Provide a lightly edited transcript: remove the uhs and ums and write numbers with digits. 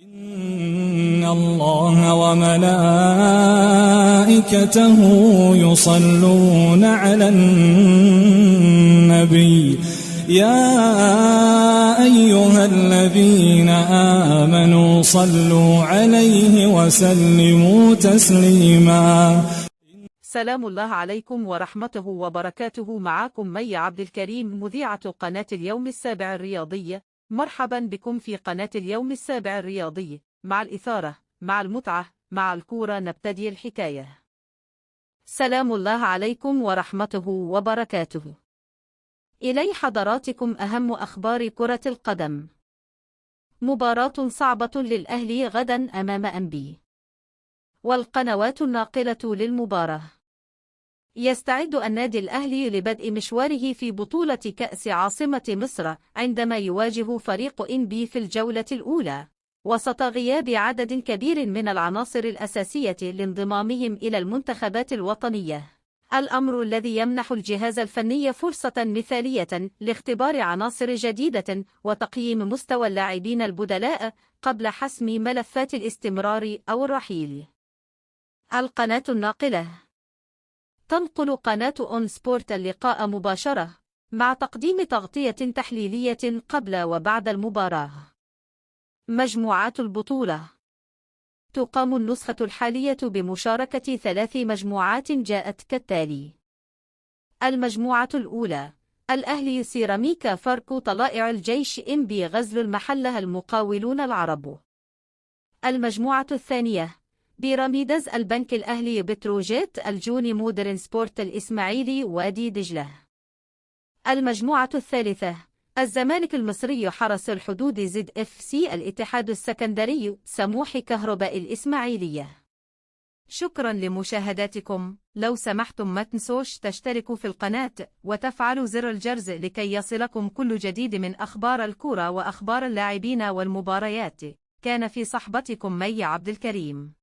إن الله وملائكته يصلون على النبي يا أيها الذين آمنوا صلوا عليه وسلموا تسليما. سلام الله عليكم ورحمته وبركاته. معاكم مي عبد الكريم، مذيعة قناة اليوم السابع الرياضي. مرحبا بكم في قناة اليوم السابع الرياضي، مع الإثارة، مع المتعة، مع الكورة. نبتدي الحكاية. سلام الله عليكم ورحمته وبركاته. إلي حضراتكم أهم أخبار كرة القدم. مباراة صعبة للأهلي غدا أمام أنبي، والقنوات الناقلة للمباراة. يستعد النادي الأهلي لبدء مشواره في بطولة كأس عاصمة مصر عندما يواجه فريق إنبي في الجولة الأولى، وسط غياب عدد كبير من العناصر الأساسية لانضمامهم إلى المنتخبات الوطنية. الأمر الذي يمنح الجهاز الفني فرصة مثالية لاختبار عناصر جديدة وتقييم مستوى اللاعبين البدلاء قبل حسم ملفات الاستمرار أو الرحيل. القناة الناقلة: تنقل قناة أون سبورت اللقاء مباشرة مع تقديم تغطية تحليلية قبل وبعد المباراة. مجموعات البطولة: تقام النسخة الحالية بمشاركة 3 مجموعات جاءت كالتالي: المجموعة الأولى: الأهلي، سيراميكا، فاركو، طلائع الجيش، إنبي، غزل المحلة، المقاولون العرب. المجموعة الثانية: بيراميدز، البنك الأهلي، بتروجيت، الجونة، مودرن سبورت، الإسماعيلي، وادي دجلة. المجموعة الثالثة: الزمالك المصري، حرس الحدود، زد اف سي، الاتحاد السكندري، سموحة، كهرباء الإسماعيلية. شكرا لمشاهدتكم. لو سمحتم ما تنسوش تشتركوا في القناة وتفعلوا زر الجرس لكي يصلكم كل جديد من أخبار الكرة وأخبار اللاعبين والمباريات. كان في صحبتكم مي عبد الكريم.